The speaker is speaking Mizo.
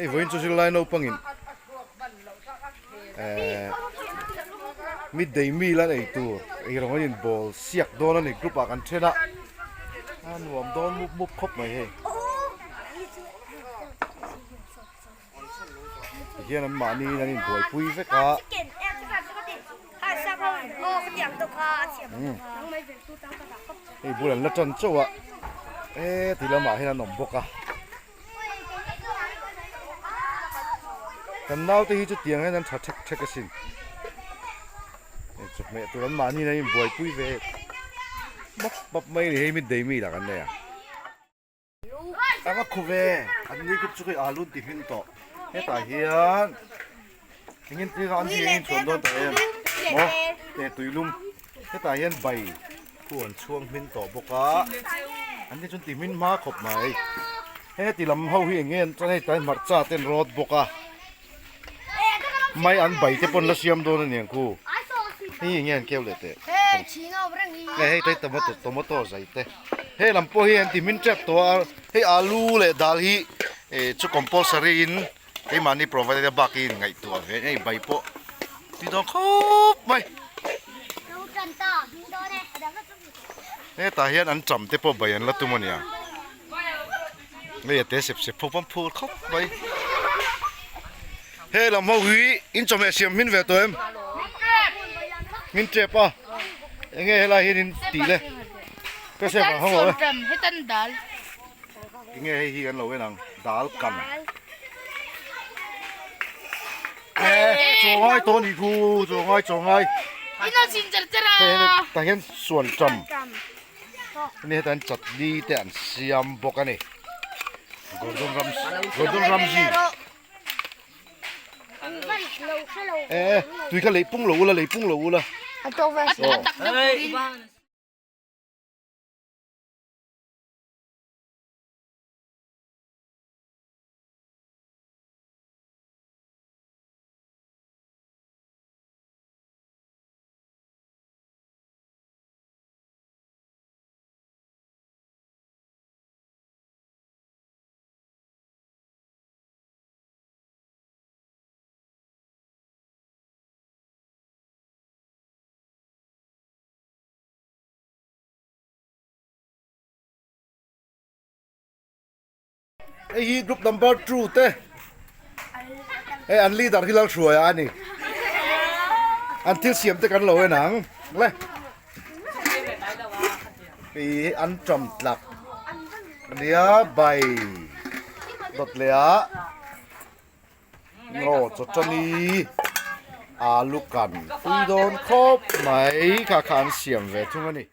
Hei vawiin chu zirlai naupangin eh midday meal an ei tur eirawng an inbawl siak dawn a ni group ah kan then a a nuam dawn mup mup khawp mai hei. Tihian an mahni in an inbuaipui vek a. Hei bul an la tan chauh a, he ti lamah hian an awm bawk a. Kan naute hi chu tiang hian an tha thek thek asin. Hei chawhmeh tur an mahni in an inbuaipui ve map map mai a ni hei midday meal ah kan nei a. A va khu ve, an ni group chu khi alu an ti hming tawh. Hetah hian engin ti an ti engin chhuan dawn tawh em maw te tuilum hetah hian bai khu an chhuang hming tawh bawk a an ni chuan ti hmin hma khawp mai heti lam ho hi eng nge an chuan hei tlai hmarcha te an rawt bawk a mai an bai te pawn la siam dawn a niang khu hei eng nge an keu leh teh hei hei tomato tomato zai te. Hei lam pawh hi an ti hmin tep tawh a, hei alu leh dal hi eh chu compulsory in keimahni provided a bak hi in ngaihtuah ve hei bai pawh ti dawn khawp mai. Hetah hian an cham te pawh bai an la tum a nia, hei a te sep sep pawh an phur khawp mai. Hei lam ho hi in chawhmeh siam hmin ve tawh em? Hmin tep a, enge helai hian in tih le? Ka sep ang ho e. Enge hei hi kan lo en ang dal kan. Chaw ngai tawh a nih khu chaw ngai chaw ngai. Tah hian suan tam. Hemi hetah hian chutney te an siam bawk a ni. Gordon Ramsay Gordon Ramsay. Eh tui kha lei pung lo ula lei pung lo ula. A tawk ve. A tak deuh turin. Hei hi group number 2 te hei an leader hi Lalhruaia a ni an thil siam te kan lo en ang le hei hi an tawm tlak ania bai dawt leh ah Ngaw chawchawni alu kan pui dawn khawp mai kha kha an siam ve thung a ni.